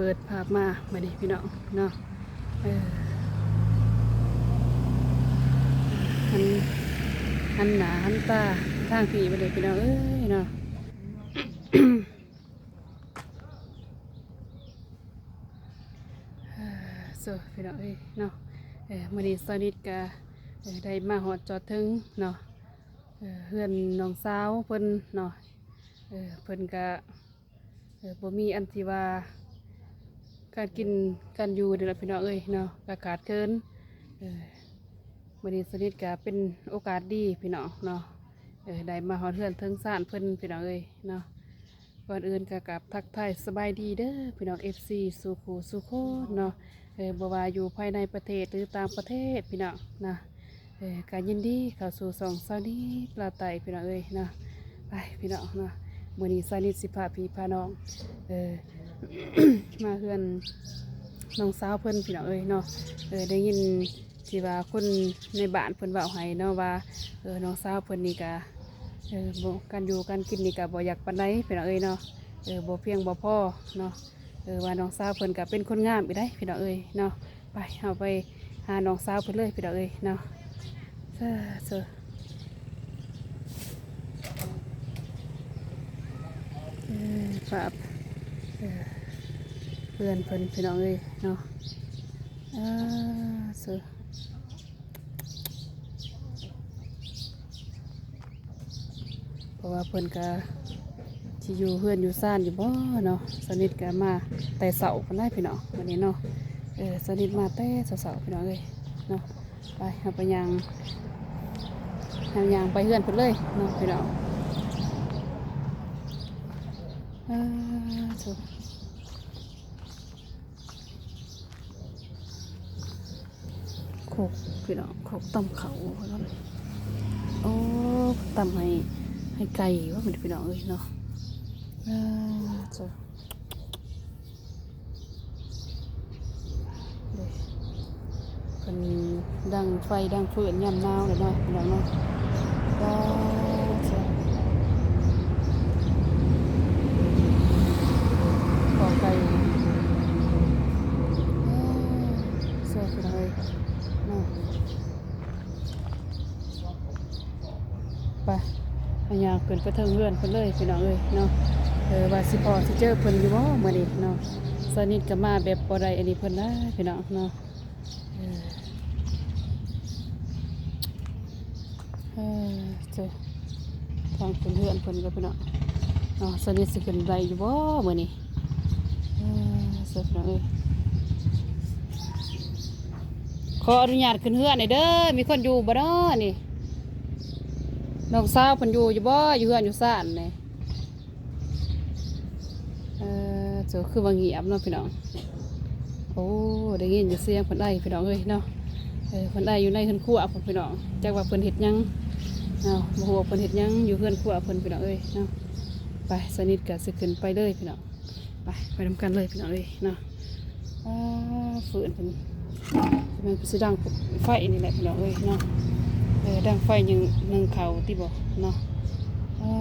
ເປີດພາບມາບັດນີ້ພີ່ນ້ອງເນາະ ເອີ ຫັນ ຫັນໜ້າຫັນຕາທາງພີ້ບັດນີ້ພີ່ນ້ອງເອີຍເນາະ. ໂອ້ ພີ່ນ້ອງເອີຍເນາະ ເອີ ມື້ນີ້ສາວນິດກະ ເອີ ໄດ້ມາຮອດຈອດເຖິງເນາະ ເອີ ເຮືອນນ້ອງສາວເພິ່ນເນາະ ເອີ ເພິ່ນກະ ເອີ ບໍ່ມີອັນທີ່ວ່າການກິນການຢູ່ນີ້ລະພີ່ນ້ອງເອີຍເນາະ ກະຂາດເຂີນ ເອີ ມື້ນີ້ສາວນິດກະເປັນໂອກາດດີພີ່ນ້ອງເນາະ ເອີ ໄດ້ມາຮອດເຮືອນເຖິງຊານເພິ່ນພີ່ນ້ອງເອີຍເນາະ. ກ່ອນອື່ນກະກາບທັກທາຍສະບາຍດີເດີພີ່ນ້ອງ ເອັຟຊີ ສູ່ຄູ່ສູ່ຄົນເນາະ ເອີ ບໍ່ວ່າຢູ່ພາຍໃນປະເທດ ຫຼື ຕ່າງປະເທດພີ່ນ້ອງເນາະ ເອີ ກະຍິນດີເຂົ້າສູ່ຊ່ອງສາວນິດລາວໃຕ້ພີ່ນ້ອງເອີຍເນາະ. ໄປພີ່ນ້ອງເນາະ ມື້ນີ້ສາວນິດຊິພາພີ່ພານ້ອງ ເອີ ມາເຮືອນນ້ອງສາວເພິ່ນພີ່ນ້ອງເອີຍເນາະ ເອີ ໄດ້ຍິນ ທີ່ວ່າຄົນໃນບ້ານເພິ່ນເວົ້າໃຫ້ເນາະວ່າ ເອີ ນ້ອງສາວເພິ່ນນີ້ກະ ເອີ ບໍ່ ການຢູ່ການກິນນີ້ກະບໍ່ຢາກປານໃດພີ່ນ້ອງເອີຍເນາະ ເອີ ບໍ່ພຽງບໍ່ພໍເນາະ ເອີ ວ່ານ້ອງສາວເພິ່ນກະເປັນຄົນງາມອີກໃດ໋ພີ່ນ້ອງເອີຍເນາະ. ໄປ ເຮົາໄປຫານ້ອງສາວເພິ່ນເລີຍພີ່ນ້ອງເອີຍເນາະ. ເອີ ເອີ ເອີ ພາບ ເອີ ເຮືອນເພິ່ນພີ່ນ້ອງເອີຍເນາະ ເອີ ເຊີ ເພາະວ່າເພິ່ນກະຊິຢູ່ເຮືອນຢູ່ຊານຢູ່ບໍ່ເນາະ ສາວນິດກະມາແຕ່ເຊົ້າພຸ້ນໃດ໋ພີ່ນ້ອງ ມື້ນີ້ເນາະ ເອີ ສາວນິດມາແຕ່ເຊົ້າໆ ພີ່ນ້ອງເອີຍເນາະ. ໄປ ເຮົາໄປຍ່າງ ເຮົາຍ່າງໄປເຮືອນເພິ່ນເລີຍເນາະພີ່ນ້ອງ. ເອີ ໂທ້ ຄົກພີ່ນ້ອງ ຄົກຕຳເຂົ້າ ໂອ້ ຕຳໃຫ້ ໃຫ້ໄກ່ວ່າແມ່ນພີ່ນ້ອງເອີຍເນາະ. ເອີ ໂທ້ ເພິ່ນດັງໄຟດັງຟືນຍາມໜາວແຫຼະເນາະ ພີ່ນ້ອງເນາະ. ປາດໂທ້ ເຂົ້າໄກ່ ເອີ ເຊີ ພີ່ນ້ອງເອີຍເນາະ. ໄປ ເຮົາຍ່າງຂຶ້ນໄປເທິງເຮືອນເພິ່ນເລີຍ ພີ່ນ້ອງເອີຍເນາະ. ເອີ ວ່າຊິພໍ້ຊິເຈີເພິ່ນຢູ່ບໍ່ມື້ນີ້ເນາະ. ສາວນິດກໍມາແບບບໍ່ໄດ້ອັນນີ້ເພິ່ນນະ ພີ່ນ້ອງເນາະ. ເອີ ເອີ ເຈົ້າ ທາງຂຶ້ນເຮືອນເພິ່ນກໍ ພີ່ນ້ອງເນາະ. ສາວນິດຊິຂຶ້ນໄດ້ຢູ່ບໍ່ມື້ນີ້? ເອີ ເຈົ້າ ພີ່ນ້ອງເອີຍ ຂໍອະນຸຍາດຂຶ້ນເຮືອນໜ່ອຍເດີ. ມີຄົນຢູ່ບໍ່ເນາະນີ້? ນ້ອງສາວເພິ່ນຢູ່ຢູ່ບໍ່? ຢູ່ເຮືອນຢູ່ຊານນີ້? ເອີ ເຈົ້າ ຄືວ່າງຽບເນາະ ພີ່ນ້ອງ. ໂອ້ ໄດ້ຍິນຢູ່ສຽງເພິ່ນໄອ ພີ່ນ້ອງເອີຍເນາະ. ເອີ ເພິ່ນໄອຢູ່ໃນເຮືອນຄົວພຸ້ນ ພີ່ນ້ອງ. ຈັກວ່າເພິ່ນເຮັດຫຍັງເນາະ ບໍ່ຮູ້ວ່າເພິ່ນເຮັດຫຍັງຢູ່ເຮືອນຄົວເພິ່ນ ພີ່ນ້ອງເອີຍເນາະ. ໄປ ສາວນິດກໍຊິຂຶ້ນໄປເລີຍ ພີ່ນ້ອງ. ໄປ ໄປນຳກັນເລີຍ ພີ່ນ້ອງເອີຍເນາະ. ອາ ຟືນເພິ່ນ ແມ່ນເພິ່ນຊິດັງໄຟນີ້ແຫຼະ ພີ່ນ້ອງເອີຍເນາະ. ເອີ ດັງໄຟຍັງ ໜຶ້ງເຂົ້າຕິບໍເນາະ. ອາ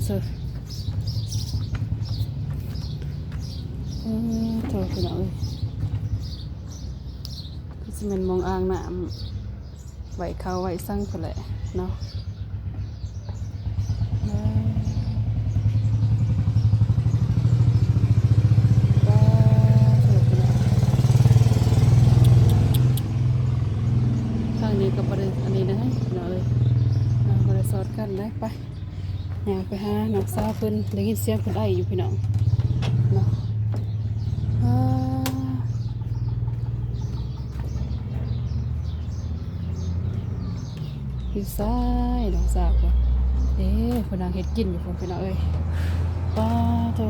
ເຊີ ເອີ ໂທ້ ພີ່ນ້ອງເອີຍ ຄືຊິແມ່ນໝ່ອງອ່າງນ້ຳ ໄວ້ເຂົ້າໄວ້ສັງພຸ້ນແຫຼະເນາະ. ເອີ ວ້າ ເອີ ພີ່ນ້ອງ ທາງນີ້ກໍບໍ່ໄດ້ອັນນີ້ນະ ພີ່ນ້ອງເອີຍ ເນາະ ບໍ່ໄດ້ສອດກັນໄດ໋. ໄປ ຍ່າງໄປຫານ້ອງສາວເພິ່ນ ໄດ້ຍິນສຽງເພິ່ນໄອຢູ່ ພີ່ນ້ອງເນາະ. ອາ ຢູ່ໃສນ້ອງສາວເພິ່ນ? ເດ້ ເພິ່ນນັ່ງເຮັດກິນຢູ່ພຸ້ນ ພີ່ນ້ອງເອີຍ. ປາໂທ້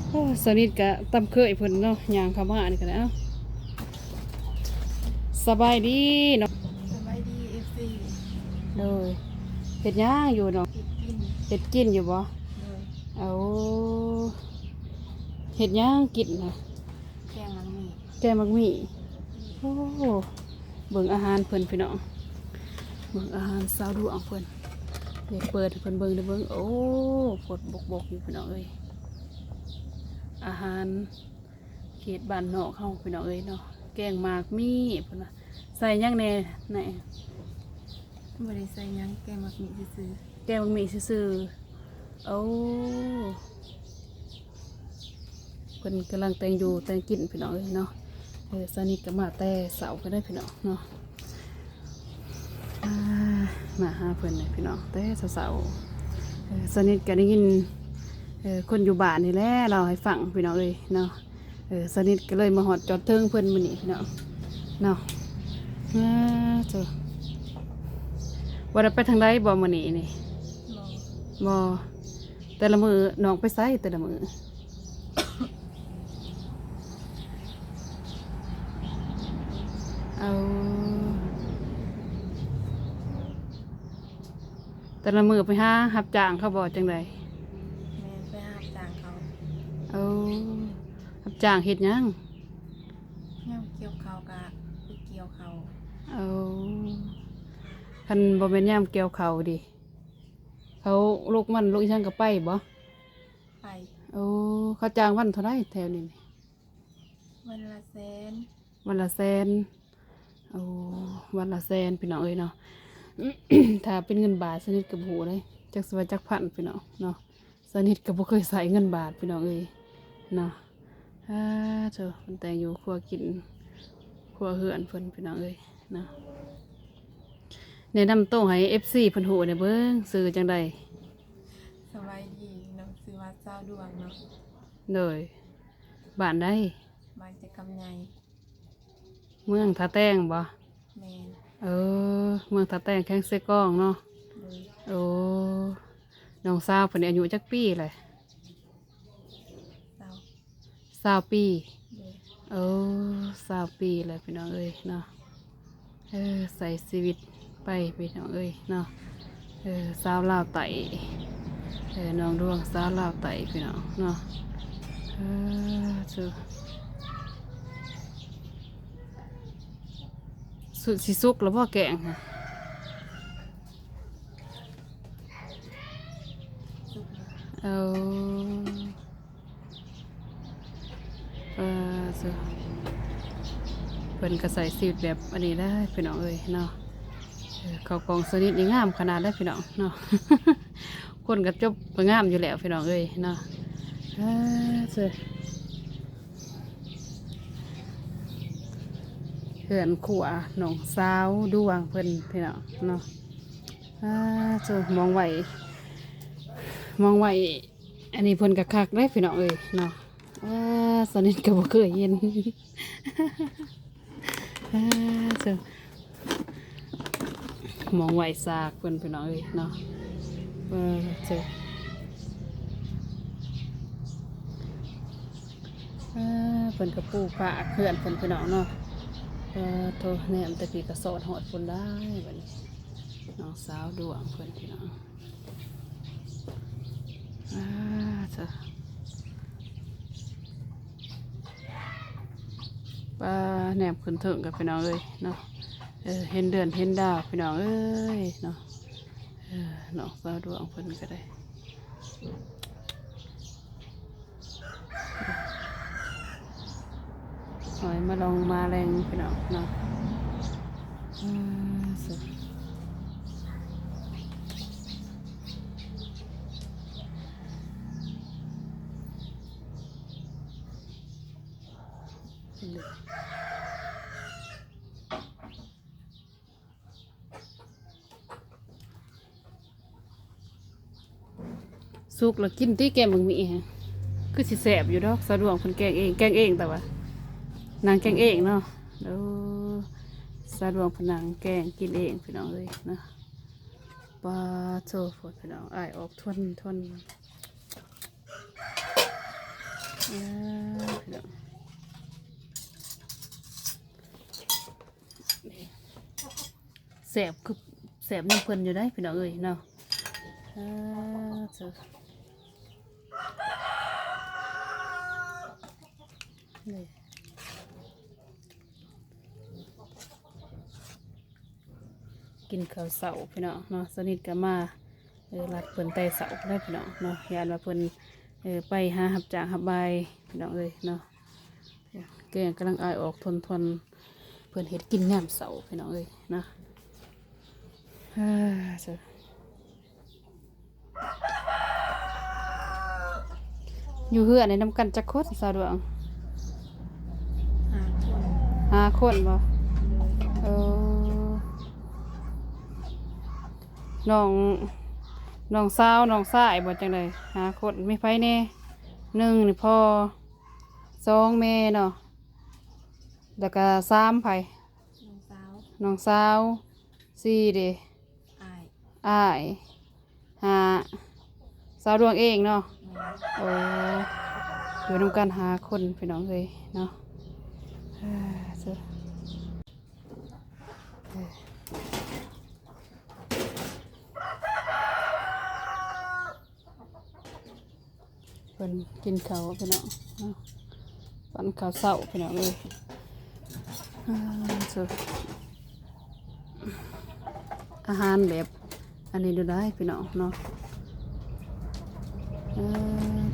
ໂອ້ ສາວນິດກະຕຳເຄີຍເພິ່ນເນາະ ຍ່າງເຂົ້າມານີ້ກໍໄດ້. ເອົ້າ ສະບາຍດີເນາະ. ສະບາຍດີ ເອັຟຊີ. ໂດຍ ເຮັດຫຍັງຢູ່ເນາະ? ເຮັດກິນ ເຮັດກິນຢູ່ບໍ່? ໂດຍ. ເອົາ ເຮັດຫຍັງກິນນະ? ແກງໝາກໝີ່. ແກງໝາກໝີ່. ໂອ້ ເບິ່ງອາຫານເພິ່ນ ພີ່ນ້ອງ ເບິ່ງອາຫານສາວດວງເພິ່ນ. ນີ້ເປີດໃຫ້ເພິ່ນເບິ່ງເດີ ເບິ່ງ ໂອ້ ປົດບົກໆຢູ່ ພີ່ນ້ອງເອີຍ. ອາຫານ ເຂດບ້ານນອກເຮົາພີ່ນ້ອງເອີຍເນາະ ແກງໝາກມີ້ເພິ່ນວ່າ ໃສ່ຫຍັງແດ່ນາຍ? ບໍ່ໄດ້ໃສ່ຫຍັງ ແກງໝາກມີ້ຊື່ໆ. ແກງໝາກມີ້ຊື່ໆ. ໂອ້ ເພິ່ນກຳລັງແຕ່ງຢູ່ແຕ່ງກິນພີ່ນ້ອງເອີຍເນາະ. ເອີ ສາວນິດກໍມາແຕ່ເຊົ້າພຸ້ນເດີພີ່ນ້ອງເນາະ. ອ່າ ມາຫາເພິ່ນເລີຍພີ່ນ້ອງ ແຕ່ເຊົ້າໆ. ເອີ ສາວນິດກໍໄດ້ຍິນ ເອີ ຄົນຢູ່ບ້ານນີ້ແຫຼະເລົ່າໃຫ້ຟັງພີ່ນ້ອງເອີຍເນາະ. ເອີ ສາວນິດກໍເລີຍມາຮອດຈອດເຖິງເພິ່ນມື້ນີ້ພີ່ນ້ອງເນາະ. ເອີ ເຈົ້າ ບໍ່ໄດ້ໄປທາງໃດບໍ່ມື້ນີ້ນີ້? ບໍ່ ບໍ່. ແຕ່ລະມື້ນ້ອງໄປໃສແຕ່ລະມື້? ເອົາ ແຕ່ລະມື້ໄປຫາຮັບຈ້າງເຂົາບໍ່ ຈັ່ງໃດ? ແມ່ນ ໄປຫາຮັບຈ້າງເຂົາ. ເອົາ ຮັບຈ້າງເຮັດຫຍັງ? ຍາມກ່ຽວເຂົ້າກະໄປກ່ຽວເຂົ້າ. ເອົາ ຄັນບໍ່ແມ່ນຍາມກ່ຽວເຂົ້າເດ? ເຂົາລົກມັນລົກອີ່ຫຍັງກໍໄປບໍ່? ໄປ. ໂອ້ ເຂົາຈ້າງວັນເທົ່າໃດແຖວນີ້? ວັນລະແສນ. ວັນລະແສນ. ໂອ້ ວັນລະແສນພີ່ນ້ອງເອີຍເນາະ. ຖ້າເປັນເງິນບາດ ສາວນິດກໍບໍ່ຮູ້ເດ້ ຈັກຊິວ່າຈັກພັນພີ່ນ້ອງເນາະ. ສາວນິດກໍບໍ່ເຄີຍໃຊ້ເງິນບາດພີ່ນ້ອງເອີຍເນາະ. ອາ ໂທ້ ເພິ່ນແຕ່ງຢູ່ຄົວກິນ ຄົວເຮືອນເພິ່ນພີ່ນ້ອງເອີຍເນາະ. ແນະນຳໂຕໃຫ້ເອັຟຊີເພິ່ນຮູ້ແດ່ເບິ່ງ ຊື່ຈັ່ງໃດ? ສະບາຍດີເນາະ ຊື່ວ່າສາວດວງເນາະ. ໂດຍ ບ້ານໃດ? ບ້ານຈະກຳໃຫຍ່. ເມືອງທ່າແຕງບໍ່? ແມ່ນ. ເອີ ເມືອງທ່າແຕງ ແຂວງເຊກອງເນາະ. ໂດຍ. ໂອ້ ນ້ອງສາວເພິ່ນນີ້ອາຍຸຈັກປີແຫຼະ? ຊາວ ຊາວປີ. ໂດຍ. ໂອ້ ຊາວປີແລ້ວພີ່ນ້ອງເອີຍເນາະ. ເອີ ໃຊ້ຊີວິດໄປພີ່ນ້ອງເອີຍເນາະ. ເອີ ຊາວລາວໃຕ້ ເອີ ນ້ອງດວງສາວລາວໃຕ້ພີ່ນ້ອງເນາະ. ເອີ ເຈົ້າ ສຸ ຊິສຸກແລ້ວບໍ່ແກງ? ສຸກແລ້ວ. ເອົາ ເອີ ເພິ່ນກໍໃຊ້ຊີວິດແບບອັນນີ້ໄດ໋ພີ່ນ້ອງເອີຍເນາະ. ເອີ ເຂົ້າກ່ອງສາວນິດນີ້ງາມຂະໜາດໃດ໋ພີ່ນ້ອງເນາະ. ຄົນກໍຈົບກໍງາມຢູ່ແລ້ວພີ່ນ້ອງເອີຍເນາະ. ເອີ ເຈົ້າ ເຮືອນຄົວນ້ອງສາວດວງເພິ່ນພີ່ນ້ອງເນາະ. ອາ ເຈົ້າ ມອງໄວ້ ມອງໄວ້ ອັນນີ້ເພິ່ນກໍຄັກເດ້ພີ່ນ້ອງເອີຍເນາະ. ອາ ສາວນິດກໍບໍ່ເຄີຍເຫັນ. ອາ ເຈົ້າ ມອງໄວ້ສາກເພິ່ນພີ່ນ້ອງເອີຍເນາະ. ເອີ ເຈົ້າ ອາ ເພິ່ນກໍປູພາກເຮືອນເພິ່ນພີ່ນ້ອງເນາະ. ເອີ ໂທ້ ແນມແຕ່ພີ້ກໍສອດຮອດພຸ້ນໄດ໋ບັດນີ້ ນ້ອງສາວດວງເພິ່ນພີ່ນ້ອງ. ອາ ເຈົ້າ ປາ ແນມຂຶ້ນເທິງກັນພີ່ນ້ອງເອີຍເນາະ. ເອີ ເຫັນເດືອນເຫັນດາວພີ່ນ້ອງເອີຍເນາະ. ເອີ ນ້ອງສາວດວງເພິ່ນກໍໄດ້ ຫອຍມາລອງມາແລງພີ່ນ້ອງເນາະ. ເອີ ສຸກ ສຸກແລ້ວກິນຕິແກງບັກໝີ່ ຄືຊິແຊບຢູ່ດອກ. ສາວດວງເພິ່ນແກງເອງ ແກງເອງ ແຕ່ວ່ານາງແກງເອງເນາະ. ໂອ້ ສາວດວງເພິ່ນນາງແກງກິນເອງພີ່ນ້ອງເອີຍເນາະ. ປາໂທ້ ໂພດພີ່ນ້ອງ ອ້າຍອອກທວນ ທວນ ເອີ ພີ່ນ້ອງ ແຊບ ຄືແຊບນຳເພິ່ນຢູ່ໃດ໋ພີ່ນ້ອງເອີຍເນາະ. ເອີ ເຈົ້າ ນີ້ ກິນເຂົ້າເຊົ້າພີ່ນ້ອງເນາະ. ສາວນິດກໍມາ ເອີ ລັດເພິ່ນແຕ່ເຊົ້າເດີພີ່ນ້ອງເນາະ ຢ້ານວ່າເພິ່ນ ເອີ ໄປຫາຮັບຈ້າງຮັບບາຍພີ່ນ້ອງເອີຍເນາະ. ແກງກຳລັງອາຍອອກທອນໆ ເພິ່ນເຮັດກິນຍາມເຊົ້າພີ່ນ້ອງເອີຍນະ. ເອີ ຢູ່ເຮືອນນີ້ນຳກັນຈັກຄົນສາວດວງ? ຫ້າຄົນ. ຫ້າຄົນບໍ່? ເອີ ນ້ອງ ນ້ອງສາວ ນ້ອງຊາຍບໍ່ ຈັ່ງໃດ? ຫ້າຄົນ. ມີໃຜແດ່? ໜຶ່ງນີ້ພໍ່ ສອງແມ່ເນາະ ແລ້ວກະສາມໃຜ? ນ້ອງສາວ ນ້ອງສາວ. ສີ່ເດ? ອ້າຍ ອ້າຍ. ຫ້າ ສາວດວງເອງເນາະ. ແມ່ນ. ໂອ້ ຢູ່ນຳກັນຫ້າຄົນພີ່ນ້ອງເອີຍເນາະ. ເອີ ເອີ ເພິ່ນກິນເຂົ້າພີ່ນ້ອງເນາະ ປັ້ນເຂົ້າເຊົ້າພີ່ນ້ອງເອີຍ. ອາ ເຊີ ອາຫານແບບອັນນີ້ດູໄດ້ພີ່ນ້ອງເນາະ. ເອີ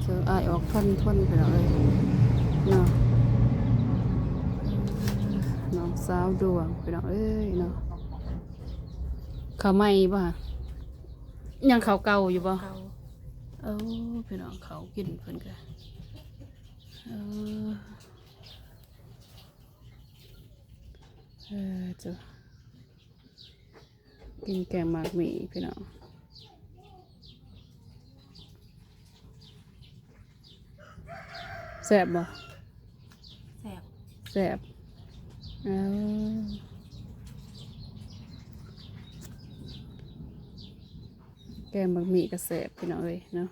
ເຊີ ອາຍອອກທອນໆ ພີ່ນ້ອງເອີຍເນາະ. ນ້ອງສາວດວງພີ່ນ້ອງເອີຍເນາະ. ເຂົ້າໃໝ່ບໍ່ຫະ? ຍັງເຂົ້າເກົ່າຢູ່ບໍ່? ເກົ່າ. ເອີ ພີ່ນ້ອງ ເຂົ້າກິນເພິ່ນກະ ເອີ ເອີ ເຈົ້າ ກິນແກງໝາກໝີ່ພີ່ນ້ອງ. ແຊບບໍ່? ແຊບ. ແຊບ. ເອີ ແກງໝາກໝີ່ກະແຊບພີ່ນ້ອງເອີຍເນາະ.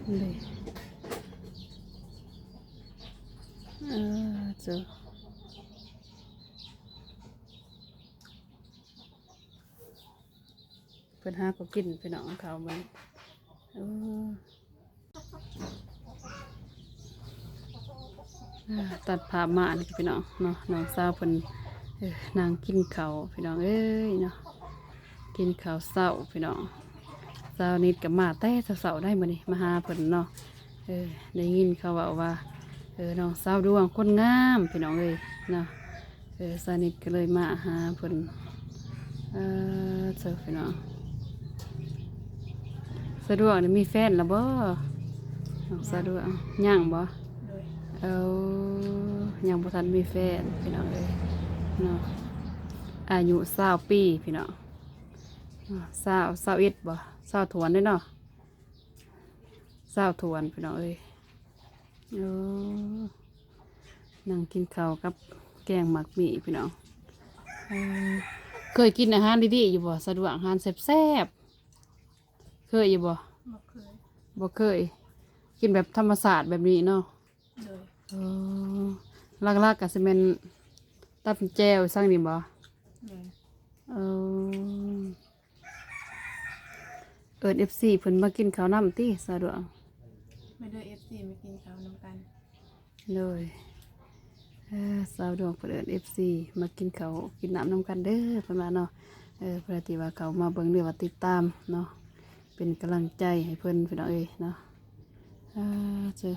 ເອີ ເຈົ້າ ເພິ່ນຫາກໍກິນພີ່ນ້ອງເຂົາມັນ ເອີ. ອາ ຕັດພາບມານີ້ພີ່ນ້ອງເນາະ ນ້ອງສາວເພິ່ນ ເອີ ນັ່ງກິນເຂົ້າພີ່ນ້ອງເອີຍເນາະ ກິນເຂົ້າເຊົ້າພີ່ນ້ອງ. ສາວນິດກໍມາແຕ່ເຊົ້າໆ ໄດ໋ມື້ນີ້ ມາຫາເພິ່ນເນາະ. ເອີ ໄດ້ຍິນເຂົາເວົ້າວ່າ ເອີ ນ້ອງສາວດວງຄົນງາມພີ່ນ້ອງເອີຍເນາະ. ເອີ ສາວນິດກໍເລີຍມາຫາເພິ່ນ. ເອີ ເຈົ້າ ພີ່ນ້ອງ ສາວດວງນີ້ມີແຟນແລ້ວບໍ່? ນ້ອງສາວດວງ ຍັງບໍ່? ໂດຍ ເອີ ຍັງບໍ່ທັນມີແຟນພີ່ນ້ອງເອີຍເນາະ. ອາຍຸຊາວປີພີ່ນ້ອງ ຊາວ ຊາວເອັດບໍ່? ຊາວຖ້ວນເດ້ເນາະ ຊາວຖ້ວນພີ່ນ້ອງເອີຍ. ໂອ້ ນັ່ງກິນເຂົ້າກັບແກງໝາກໝີ່ພີ່ນ້ອງ. ເອີ ເຄີຍກິນອາຫານດີໆຢູ່ບໍ່ ສາວດວງ? ອາຫານແຊບໆ ເຄີຍຢູ່ບໍ່? ບໍ່ເຄີຍ. ບໍ່ເຄີຍ ກິນແບບທຳມະຊາດແບບນີ້ເນາະ. ໂດຍ ເອີ ຫຼັກໆ ກໍຊິແມ່ນຕຳແຈ່ວຊັ້ນນີ້ບໍ່? ໂດຍ ເອີ. ເອີ້ນເອັຟຊີເພິ່ນມາກິນເຂົ້ານຳຕິ ສາວດວງ? ມາເດີ ເອັຟຊີ ມາກິນເຂົ້ານຳກັນ. ໂດຍ ເອີ ສາວດວງເພິ່ນເອີ້ນເອັຟຊີມາກິນເຂົ້າກິນນ້ຳນຳກັນເດີ ເພິ່ນວ່າເນາະ. ເອີ ເພື່ອທີ່ວ່າເຂົາມາເບິ່ງ ຫຼືວ່າຕິດຕາມເນາະ ເປັນກຳລັງໃຈໃຫ້ເພິ່ນພີ່ນ້ອງເອີຍເນາະ. ເອີ ເຈີ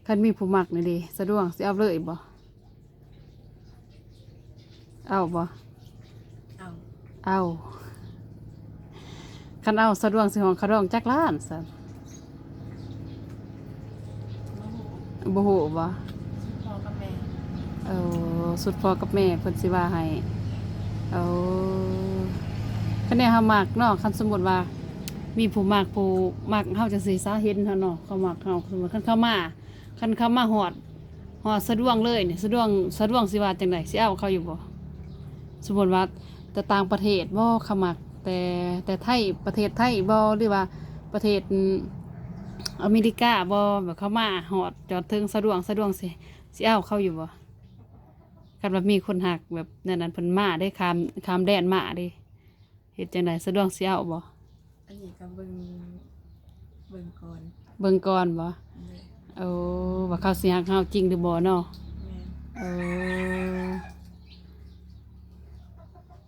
ຄັນມີຜູ້ມັກນີ້ເດ ສາວດວງຊິເອົາເລີຍບໍ່? ເອົາບໍ່? ເອົາ ເອົາ. ຄັນເອົາ ສາວດວງຊິຮ້ອງຄ່າດອງຈັກລ້ານຊັ້ນ? ບໍ່ຮູ້. ບໍ່ຮູ້ບໍ່? ສຸດພໍ່ກັບແມ່. ເອີ ສຸດພໍ່ກັບແມ່ເພິ່ນຊິວ່າໃຫ້. ເອີ ຄັນແນວເຮົາມັກເນາະ ຄັນສົມມຸດວ່າມີຜູ້ມັກ ຜູ້ມັກເຮົາຈັ່ງຊີ້ຊະ ເຫັນເຮົາເນາະ ເຂົາມັກເຮົາ ສົມມຸດຄັນເຂົາມາ ຄັນເຂົາມາຮອດ ຮອດສາວດວງເລີຍນີ້ ສາວດວງ ສາວດວງຊິວ່າຈັ່ງໃດ? ຊິເອົາເຂົາຢູ່ບໍ່? ສົມມຸດວ່າແຕ່ຕ່າງປະເທດບໍ່ ເຂົາມັກ ແຕ່ ແຕ່ໄທ ປະເທດໄທບໍ່ ຫຼືວ່າປະເທດ ອາເມລິກາບໍ່ ແບບເຂົາມາຮອດຈອດເຖິງ ສາວດວງ ສາວດວງຊິ ຊິເອົາເຂົາຢູ່ບໍ່? ຄັນວ່າມີຄົນຮັກແບບນັ້ນ ເພິ່ນມາເດ້ ຂ້າມ ຂ້າມແດນມາເດ້ ເຮັດຈັ່ງໃດ? ສາວດວງຊິເອົາບໍ່? ອັນນີ້ກໍເບິ່ງ ເບິ່ງກ່ອນ. ເບິ່ງກ່ອນບໍ່? ໂດຍ. ໂອ້ ວ່າເຂົາຊິຮັກເຮົາຈິງຫຼືບໍ່ເນາະ? ແມ່ນ. ໂອ້ ເ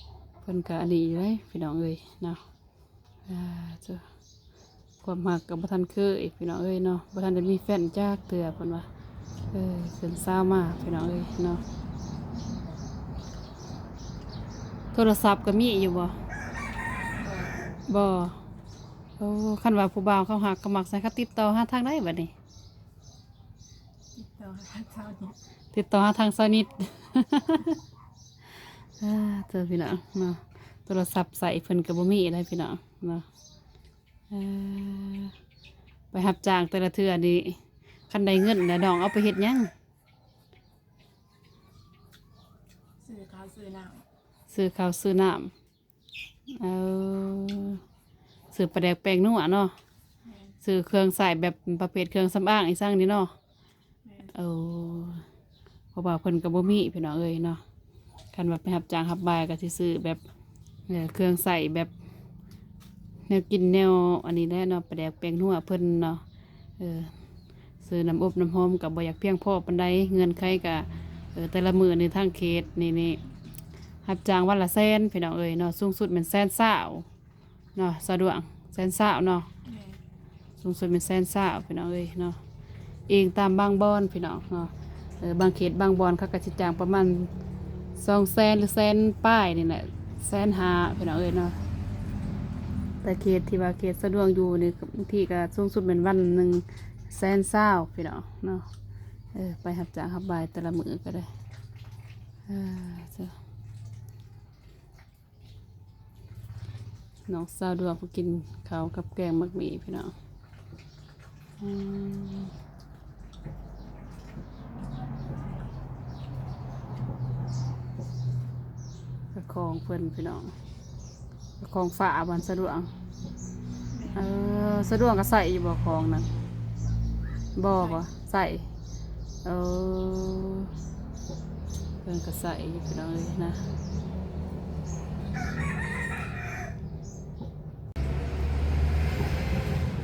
ອີ พิ่นກະອັນນີ້ຢູ່ເດ້ພີ່ນ້ອງເອີຍເນາະ. ອ່າ ເຈົ້າ ຄວາມຮັກກໍບໍ່ທັນເຄີຍພີ່ນ້ອງເອີຍເນາະ, ບໍ່ທັນໄດ້ມີແຟນຈັກເທື່ອເພິ່ນວ່າ. ເອີ ເປັນສາວມາພີ່ນ້ອງເອີຍເນາະ. ໂທລະສັບກໍມີຢູ່ບໍ່? ບໍ່. ໂອ້ ຄັນວ່າຜູ້ບ່າວເຂົາຮັກເຂົາມັກໃສ່ ເຂົາຕິດຕໍ່ຫາທາງໃດບັດນີ້? ຕິດຕໍ່ຫາທາງຊາວນິດ ຕິດຕໍ່ຫາທາງຊາວນິດ. ອ່າ ເຈົ້າ ພີ່ນ້ອງເນາະ, ໂທລະສັບໃຊ້ເພິ່ນກໍບໍ່ມີໄດ໋ພີ່ນ້ອງເນາະ. ເອີ ໄປຮັບຈ້າງແຕ່ລະເທື່ອນີ້ ຄັນໄດ້ເງິນແລ້ວ ນ້ອງເອົາໄປເຮັດຫຍັງ? ຊື້ເຂົ້າຊື້ນ້ຳ ຊື້ເຂົ້າຊື້ນ້ຳ. ເອີ ຊື້ປາແດກແປ້ງນົວເນາະ. ແມ່ນ. ຊື້ເຄື່ອງໃຊ້ແບບປະເພດເຄື່ອງສຳອາງອີ່ສັງນີ້ເນາະ. ແມ່ນ. ໂອ້ ເພາະວ່າເພິ່ນກໍບໍ່ມີພີ່ນ້ອງເອີຍເນາະ. ຄັນວ່າໄປຮັບຈ້າງຮັບບາຍກໍຊິຊື້ແບບ ເອີ ເຄື່ອງໃຊ້ແບບແນວກິນແນວອັນນີ້ແຫຼະເນາະ, ປາແດກແປ້ງນົວເພິ່ນເນາະ. ເອີ ຊື້ນ້ຳອົບນ້ຳຫອມກໍບໍ່ຢາກພຽງພໍປານໃດ, ເງື່ອນໄຂກໍ ເອີ ແຕ່ລະມື້ໃນທາງເຂດນີ້ ນີ້ ຮັບຈ້າງວັນລະແສນພີ່ນ້ອງເອີຍເນາະ, ສູງສຸດແມ່ນແສນຊາວເນາະ ສາວດວງ, ແສນຊາວເນາະ. ແມ່ນ. ສູງສຸດແມ່ນແສນຊາວພີ່ນ້ອງເອີຍເນາະ, ອີງຕາມບາງບ່ອນພີ່ນ້ອງເນາະ. ເອີ ບາງເຂດບາງບ່ອນເຂົາກໍຊິຈ້າງປະມານສອງແສນ ຫຼື ແສນປາຍນີ້ແຫຼະ, ແສນຫ້າພີ່ນ້ອງເອີຍເນາະ. ແຕ່ເຂດທີ່ວ່າເຂດສາວດວງຢູ່ນີ້ ບາງທີກໍສູງສຸດແມ່ນວັນໜຶ່ງແສນຊາວພີ່ນ້ອງເນາະ. ເອີ ໄປຮັບຈ້າງຮັບບາຍແຕ່ລະມື້ກໍໄດ້. ເອີ ເຈົ້າ ນ້ອງສາວດວງເພິ່ນກິນເຂົ້າກັບແກງໝາກໝີ່ພີ່ນ້ອງ. ອືມ ເຈົ້າຂອງເພິ່ນພີ່ນ້ອງ, ເຈົ້າຂອງຝາກບ້ານສາວດວງ. ເອີ ສາວດວງກໍໃຊ້ຢູ່ບໍ່ຂອງນັ້ນ? ບໍ່ ບໍ່ໃຊ້. ເອີ ເພິ່ນກໍໃຊ້ຢູ່ພີ່ນ້ອງເອີຍນະ.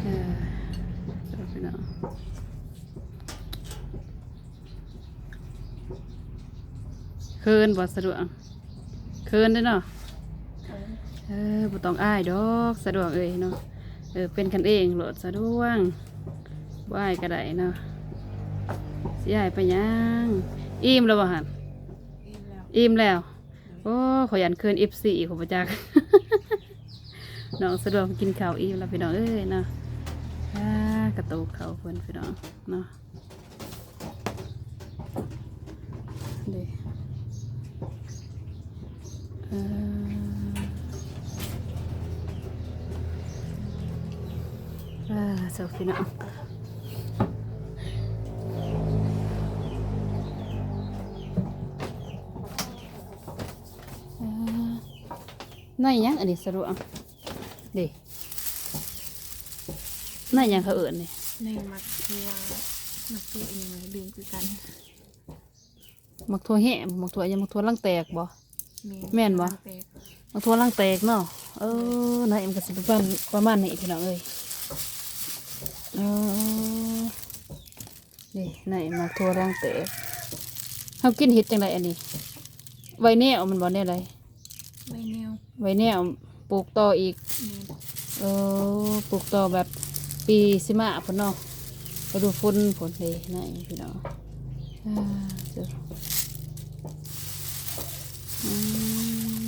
ເອີ ພີ່ນ້ອງ ເຂີນບໍ່ສາວດວງ? ເຂີນເດ້ເນາະ. ເອີ ບໍ່ຕ້ອງອາຍດອກສາວດວງເອີຍເນາະ. ເອີ ເປັນກັນເອງໂລດສາວດວງ, ບໍ່ອາຍກໍໄດ້ເນາະ. ຊິອາຍໄປຫຍັງ? ອີ່ມແລ້ວບໍ່ຫັ້ນ? ອີ່ມແລ້ວ ອີ່ມແລ້ວ. ໂອ້ ຂ້ອຍຢ້ານເຂີນເອັຟຊີ ຂ້ອຍບໍ່ຈັກ. ນ້ອງສາວດວງກິນເຂົ້າອີ່ມແລ້ວພີ່ນ້ອງເອີຍເນາະ. ອ່າ ກະໂຕກເຂົ້າເພິ່ນພີ່ນ້ອງເນາະ. ເດ້ ເອີ ອ່າ ເຈົ້າ ພີ່ນ້ອງ ເອີ ໃນຫຍັງອັນນີ້ສາວດວງ? ເດ້ ໃນຫຍັງເຂົາເອີ້ນນີ້? ໃນໝາກຖົ່ວ ໝາກຖົ່ວອີ່ຫຍັງ ລືມຄືກັນ. ໝາກຖົ່ວແຫມ ໝາກຖົ່ວຫຍັງ ໝາກຖົ່ວລັງແຕກບໍ່? ແມ່ນ ແມ່ນບໍ່? ໝາກຖົ່ວລັງແຕກເນາະ. ເອີ ໃນມັນກໍຊິປະມານ ປະມານນີ້ພີ່ນ້ອງເອີຍ. ເອີ ນີ້ ໃນໝາກຖົ່ວລັງແຕກ ເຮົາກິນເຮັດຈັ່ງໃດອັນນີ້? ໄວ້ແນວມັນບໍ່ ແນວໃດ? ໄວ້ແນວ ໄວ້ແນວ ປູກຕໍ່ອີກ. ແມ່ນ. ເອີ ປູກຕໍ່ແບບປີຊິມາພຸ້ນເນາະ, ລະດູຝົນພຸ້ນເດ້. ໃນພີ່ນ້ອງ ອ່າ ເຈົ້າ ອືມ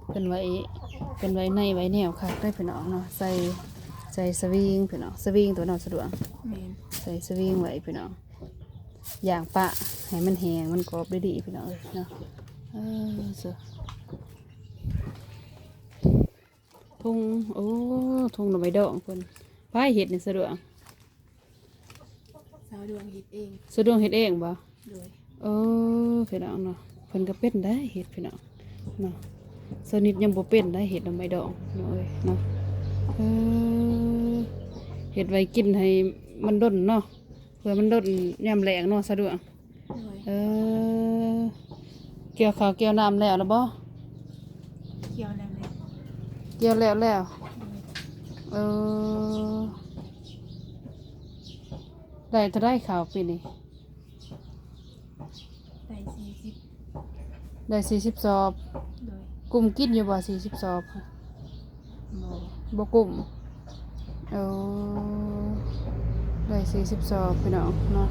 ເພິ່ນໄວ້ ເພິ່ນໄວ້ໃນໄວ້ແນວຄັກເດ້ພີ່ນ້ອງເນາະ. ໃສ່ ໃສ່ສະວິງພີ່ນ້ອງ, ສະວິງຕົວເນາະ ສາວດວງ. ແມ່ນ. ໃສ່ສະວິງໄວ້ພີ່ນ້ອງ, ຢ່າງປະໃຫ້ມັນແຫ້ງ ມັນກອບດີໆ ພີ່ນ້ອງເອີຍເນາະ. ເອີ ເຈົ້າ ທຸງ ໂອ້ ທຸງໜໍ່ໄມ້ດອງເພິ່ນ. ໃຜເຮັດນີ້ ສາວດວງ? ສາວດວງເຮັດເອງ. ສາວດວງເຮັດເອງບໍ່? ໂດຍ. ເອີ ພີ່ນ້ອງເນາະ, ເພິ່ນກໍເປັນໄດ໋ເຮັດພີ່ນ້ອງເນາະ. ສາວນິດຍັງບໍ່ເປັນໄດ໋ເຮັດໜໍ່ໄມ້ດອງເນາະເອີຍເນາະ. ເອີ ເຮັດໄວ້ກິນໃຫ້ມັນດົນເນາະ, ເພື່ອມັນດົນຍາມແລ້ງເນາະ ສາວດວງ. ໂດຍ. ເອີ ກ່ຽວເຂົ້າກ່ຽວນ້ຳແລ້ວລະບໍ່? ກ່ຽວແລ້ວແຫຼະ. ກ່ຽວແລ້ວແລ້ວ. ໂດຍ. ເອີ ໄດ້ເທົ່າໃດເຂົ້າປີນີ້? ໄດ້ສີ່ສິບ. ໄດ້ສີ່ສິບສອບ. ໂດຍ. ກຸ້ມກິນຢູ່ບໍ່ສີ່ສິບສອບ? ບໍ່. ບໍ່ກຸ້ມ. ເອີ ໄດ້ສີ່ສິບສອບພີ່ນ້ອງເນາະ.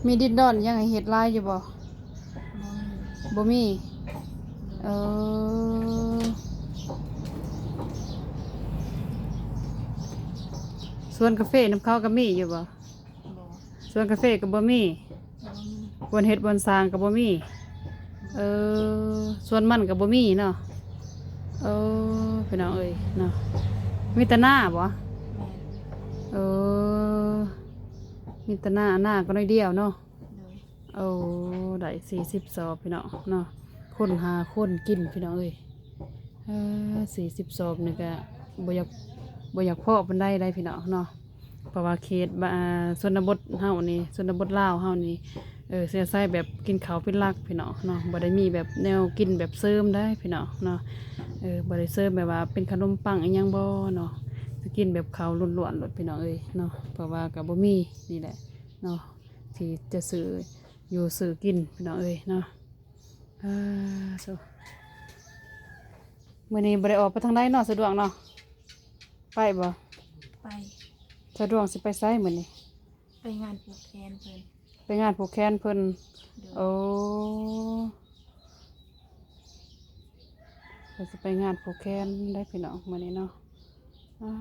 ມີດິນດອນຫຍັງໃຫ້ເຮັດຫຼາຍຢູ່ບໍ່? ບໍ່ມີ. ເອີ ສວນກາເຟນຳເຂົາກໍມີຢູ່ບໍ່? ບໍ່. ສວນກາເຟກໍບໍ່ມີ? ບໍ່ມີ. ບ່ອນເຮັດບ່ອນສ້າງກໍບໍ່ມີ? ເອີ ສວນມັນກໍບໍ່ມີເນາະ. ເອີ ພີ່ນ້ອງເອີຍເນາະ ມີແຕ່ນາບໍ່? ແມ່ນ. ເອີ ມີແຕ່ນາ ນາກໍໜ້ອຍດຽວເນາະ. ໂດຍ. ໂອ້ ໄດ້ສີ່ສິບສອບພີ່ນ້ອງເນາະ ຄົນຫ້າຄົນກິນພີ່ນ້ອງເອີຍ. ເອີ ສີ່ສິບສອບນີ້ກະບໍ່ຢາກ ບໍ່ຢາກພໍ້ປານໃດໄດ໋ພີ່ນ້ອງເນາະ ເພາະວ່າເຂດ ອ່າ ຊົນນະບົດເຮົານີ້ ຊົນນະບົດລາວເຮົານີ້ ເອີ ຊິອາໄສແບບກິນເຂົ້າເປັນຫຼັກພີ່ນ້ອງເນາະ ບໍ່ໄດ້ມີແບບແນວກິນແບບເສີມໄດ໋ພີ່ນ້ອງເນາະ. ເອີ ບໍ່ໄດ້ເສີມແບບວ່າເປັນຂະໜົມປັງອີ່ຫຍັງບໍ່ເນາະ ຊິກິນແບບເຂົ້າລ້ວນໆໂລດພີ່ນ້ອງເອີຍເນາະ ເພາະວ່າກໍບໍ່ມີນີ້ແຫຼະເນາະ ທີ່ຈະຊື້ຢູ່ຊື້ກິນພີ່ນ້ອງເອີຍເນາະ. ອາ ໂທ້ ມື້ນີ້ບໍ່ໄດ້ອອກໄປທາງໃດເນາະ ສະດວງເນາະ? ໄປບໍ່? ໄປ. ສະດວງຊິໄປໃສມື້ນີ້? ໄປງານຜູກແຂນເພິ່ນ. ໄປງານຜູກແຂນເພິ່ນ? ໂດຍ. ໂອ້ ເພິ່ນຊິໄປງານຜູກແຂນໄດ໋ພີ່ນ້ອງ ມື້ນີ້ເນາະ. ອາ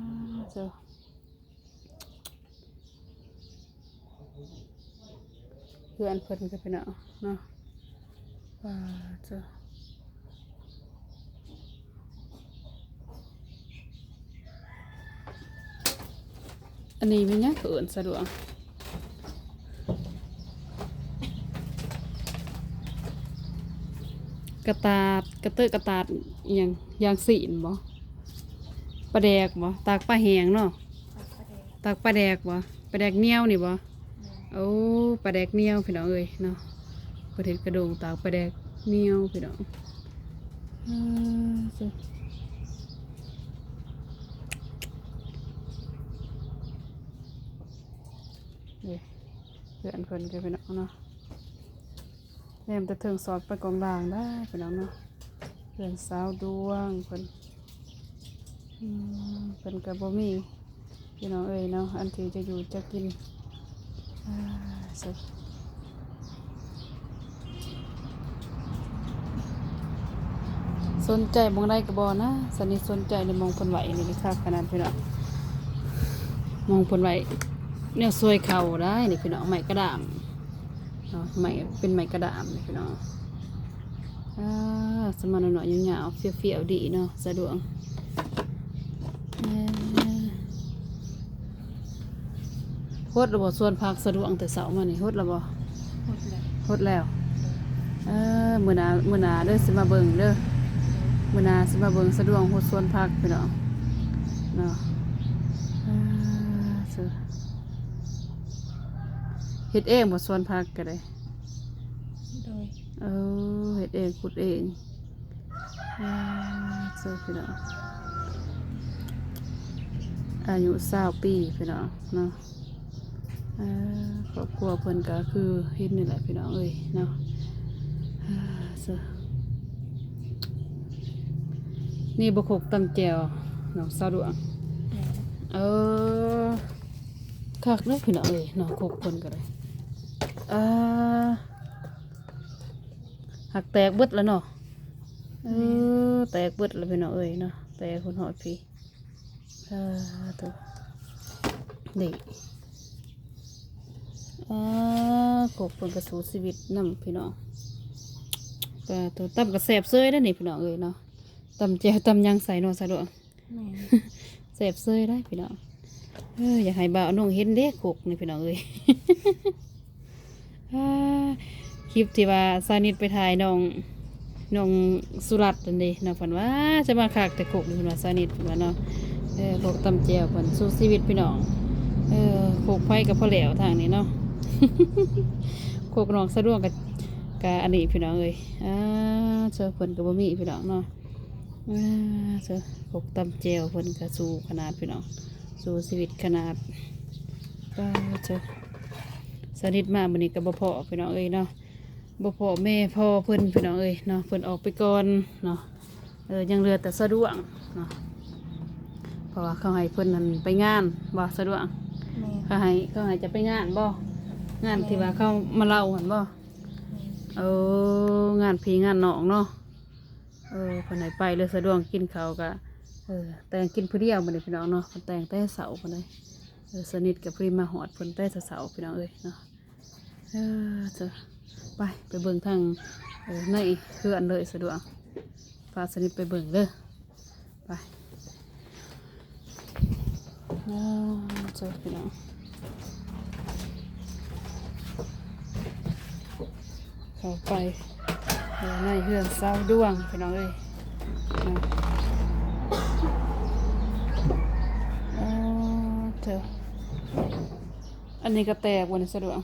ໂທ້ ເຮືອນເພິ່ນກໍພີ່ນ້ອງເນາະ. ປາດໂທ້ ອັນນີ້ແມ່ນຫຍັງເຂົາເອີ້ນ ສະດວງ? ກະຕາດ ກະເຕີກະຕາດ ອີ່ຫຍັງ ຢ່າງຊີ້ນບໍ່? ປາແດກບໍ່? ຕາກປາແຫ້ງເນາະ. ຕາກປາແດກບໍ່? ປາແດກໜຽວນີ້ບໍ່? ແມ່ນ. ໂອ້ ປາແດກໜຽວພີ່ນ້ອງເອີຍເນາະ ປະເທດກະດົງ ຕາກປາແດກໜຽວພີ່ນ້ອງ. ເອີ ເອີ ເພື່ອນເພິ່ນກໍພີ່ນ້ອງເນາະ. ແນມແຕ່ເທິງສອດໄປກອງລ່າງໄດ໋ພີ່ນ້ອງເນາະ. ເຮືອນສາວດວງເພິ່ນ ອືມ ເພິ່ນກໍບໍ່ມີພີ່ນ້ອງເອີຍເນາະ ອັນທີ່ຈະຢູ່ຈະກິນ. ອາ ສົນໃຈໝ່ອງໃດກໍບອກນະ ສະນິດສົນໃຈໃນໝ່ອງເພິ່ນໄວ້ນີ້ ຄັກຂະໜາດພີ່ນ້ອງ. ໝ່ອງເພິ່ນໄວ້ແນວຊ່ວຍເຂົ້າໄດ໋ນີ້ພີ່ນ້ອງ ໄມ້ກະດາມ ເນາະ ໄມ້ ເປັນໄມ້ກະດາມນີ້ພີ່ນ້ອງ. ອາ ສະມານນ້ອຍໆ ຍາວໆ ຟຽວໆ ດີເນາະ ສະດວງ. ເອີ ຫົດແລ້ວບໍ່ ສວນຜັກສະດວງແຕ່ເຊົ້າມານີ້ ຫົດແລ້ວບໍ່? ຫົດແລ້ວ ຫົດແລ້ວ. ເອີ ມື້ໜ້າ ມື້ໜ້າເດີ ຊິມາເບິ່ງເດີ ມື້ໜ້າຊິມາເບິ່ງສະດວງຫົດສວນຜັກພີ່ນ້ອງເນາະ. ເອີ ເຮັດເອງບໍ່ ສວນຜັກກໍໄດ້? ໂດຍ. ເອີ ເຮັດເອງ ຂຸດເອງ. ອາ ໂທ້ ພີ່ນ້ອງ ອາຍຸຊາວປີພີ່ນ້ອງເນາະ. ເອີ ຄອບຄົວເພິ່ນກໍຄືເຫັນນີ້ແຫຼະພີ່ນ້ອງເອີຍເນາະ. ເອີ ນີ້ບໍ່ຄົກຕຳແຈ່ວນ້ອງສາວດວງ? ແມ່ນ. ເອີ ຄັກເດີພີ່ນ້ອງເອີຍເນາະ ຄົກເພິ່ນກໍໄດ້. ເອີ ຫາກແຕກເບິດແລ້ວເນາະ. ເອີ ແມ່ນ. ແຕກເບິດແລ້ວພີ່ນ້ອງເອີຍເນາະ ແຕກຫົວຮອດພີ້. ເອີ ໂທ້ ນີ້ ອາ ຄົກເພິ່ນກໍສູ້ຊີວິດນຳພີ່ນ້ອງ. ປາໂທ້ ຕຳກໍແຊບເຊີຍເດ້ນີ້ພີ່ນ້ອງເອີຍເນາະ ຕຳແຈ່ວຕຳຫຍັງໃສ່ເນາະ ສາວດວງ. ແມ່ນ. ແຊບເຊີຍໄດ໋ພີ່ນ້ອງ. ເອີ ຢາກໃຫ້ບ່າວນົງເຫັນເດ້ ຄົກນີ້ພີ່ນ້ອງເອີຍ. ອາ ຄລິບທີ່ວ່າສາວນິດໄປຖ່າຍນ້ອງ ນ້ອງສຸລັດນັ້ນເດ້ເນາະ ເພິ່ນວ່າ ຈະມາຄັກແຕ່ຄົກນີ້ ເພິ່ນວ່າ ສາວນິດເພິ່ນວ່າເນາະ. ເອີ ຄົກຕຳແຈ່ວເພິ່ນສູ້ຊີວິດພີ່ນ້ອງ. ເອີ ຄົກໃຜກໍພໍແລ້ວທາງນີ້ເນາະ ຄົກນ້ອງສາວດວງກໍ ກໍອັນນີ້ພີ່ນ້ອງເອີຍ. ອາ ເຊີ ເພິ່ນກໍບໍ່ມີພີ່ນ້ອງເນາະ. ອາ ເຊີ ຄົກຕຳແຈ່ວເພິ່ນກໍສູ້ຂະໜາດພີ່ນ້ອງ ສູ້ຊີວິດຂະໜາດ. ປາໂທ້ ສາວນິດມາມື້ນີ້ກໍບໍ່ພໍ້ພີ່ນ້ອງເອີຍເນາະ. ບໍ່ພໍ້ແມ່ພໍ່ເພິ່ນ ພີ່ນ້ອງເອີຍເນາະ ເພິ່ນອອກໄປກ່ອນເນາະ. ເອີ ຍັງເຫຼືອແຕ່ສາວດວງເນາະ ເພາະວ່າເຂົາໃຫ້ເພິ່ນນັ້ນໄປງານ ບໍ່ ສາວດວງ? ແມ່ນ. ເຂົາໃຫ້ ເຂົາໃຫ້ຈະໄປງານບໍ່? ງານ ແມ່ນ. ທີ່ວ່າເຂົາມາເລົ່າຫັ້ນບໍ່? ແມ່ນ. ໂອ້ ງານພີ່ງານນ້ອງເນາະ. ເອີ ເພິ່ນໃຫ້ໄປເລີຍ ສາວດວງກິນເຂົ້າກະ ເອີ ແຕ່ງກິນຜູ້ດຽວມື້ນີ້ ພີ່ນ້ອງເນາະ. ເພິ່ນແຕ່ງແຕ່ເຊົ້າພຸ້ນເດ້. ເອີ ສະໜິດກະພໍດີມາຮອດເພິ່ນແຕ່ເຊົ້າໆ ພີ່ນ້ອງເອີຍເນາະ. ເອີ ເຈົ້າ ໄປ ໄປເບິ່ງທາງ ເອີ ໃນເຮືອນເລີຍ ສາວດວງ ພາສະໜິດໄປເບິ່ງເດີ. ໄປ ອ້າວ ເຈົ້າ ພີ່ນ້ອງ ເຂົ້າໄປ ເອີ ໃນເຮືອນສາວດວງ ພີ່ນ້ອງເອີຍເນາະ. ອ້າວ ເຈົ້າ ອັນນີ້ກະແຕກບໍ່ນີ້ ສາວດວງ?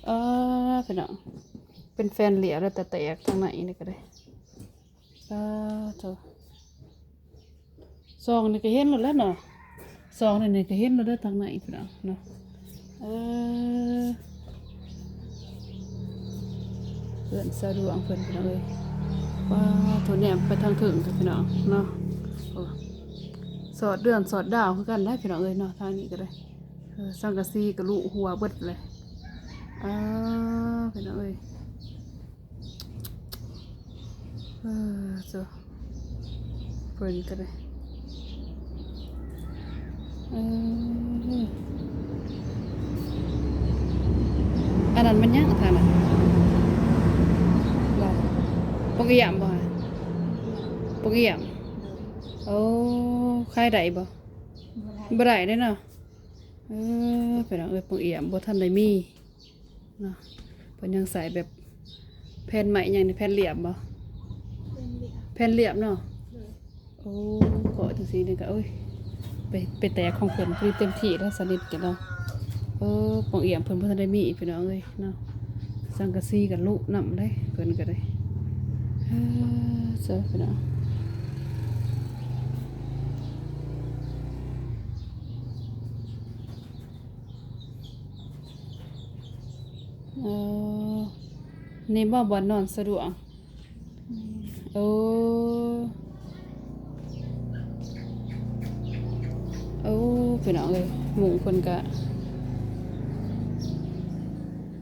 ເອີ ພີ່ນ້ອງ ເປັນແຜ່ນລຽບແລ້ວ ແຕ່ແຕກທາງໃນນີ້ກະໄດ້. ປາໂທ້ ສ່ອງນີ້ກະເຫັນໂລດແລ້ວເນາະ ສ່ອງນີ້ກະເຫັນໂລດເດີ ທາງໃນພຸ້ນເນາະ. ເອີ ເຮືອນສາວດວງເພິ່ນ ພີ່ນ້ອງເອີຍ. ປາໂທ້ ແນມໄປທາງເທິງ ພີ່ນ້ອງເນາະ. ໂອ້ ສອດເດືອນສອດດາວຄືກັນໄດ໋ ພີ່ນ້ອງເອີຍເນາະ ທາງນີ້ກະໄດ້. ເອີ ສັງກະສີກະລຸຫົວເບິດເລີຍ. ອ້າ ພີ່ນ້ອງເອີຍ ເອີ ໂທ້ ເພິ່ນກະໄດ້. ເອີ ອັນນັ້ນມັນຫຍັງທາງນັ້ນ? ບໍ່ ປົກອຽມບໍ່? ປົກອຽມ. ໂອ້ ຂາຍໄດ້ບໍ່? ບໍ່ໄດ້ ບໍ່ໄດ້ເດ້ເນາະ. ເອີ ພີ່ນ້ອງເອີຍ ປົກອຽມບໍ່ທັນໄດ້ມີເນາະ. ເພິ່ນຍັງໃສ່ແບບແຜ່ນໄມ້ຫຍັງນີ້ ແຜ່ນລຽບບໍ່? ແຜ່ນລຽບ ແຜ່ນລຽບເນາະ. ໂອ້ ເກາະຈັ່ງຊີ້ນີ້ກະ ໂອ້ຍ ໄປ ໄປແຕກຂອງເພິ່ນພໍດີເຕັມທີ່ແລ້ວ ສະໜິດກະເນາະ. ເອີ ປົກອຽມເພິ່ນບໍ່ທັນໄດ້ມີ ພີ່ນ້ອງເອີຍເນາະ. ສັງກະສີກະລຸນຳເດ້ ເພິ່ນກະໄດ້. ເອີ ເຈົ້າ ພີ່ນ້ອງ. ເອີ ນີ້ບໍ່ບ່ອນນອນສາວດວງ? ແມ່ນ. ໂອ້ ໂອ້ ພີ່ນ້ອງເອີຍ ມຸ້ງເພິ່ນກະ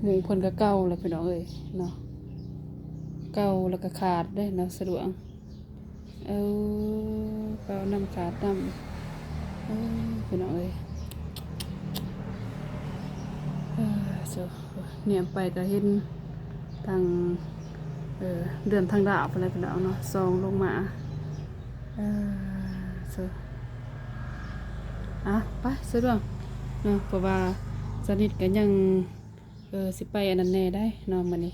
ມຸ້ງເພິ່ນກະເກົ່າແລ້ວ ພີ່ນ້ອງເອີຍເນາະ. ເກົ່າແລ້ວກະຂາດເດ້ເນາະ ສາວດວງ. ເອີ ເກົ່ານຳຂາດນຳ. ເອີ ພີ່ນ້ອງເອີຍ ເອີ ໂທ້ ແນມໄປກະເຫັນທາງ ເອີ ເດືອນທາງດາວພຸ້ນແຫຼະ ພີ່ນ້ອງເນາະ ສ່ອງລົງມາ. ເອີ ໂທ້ ອ່ະ ໄປ ສາວດວງເນາະ ເພາະວ່າສະໜິດກະຍັງ ເອີ ຊິໄປອັນນັ້ນແດ່ໄດ໋ເນາະມື້ນີ້.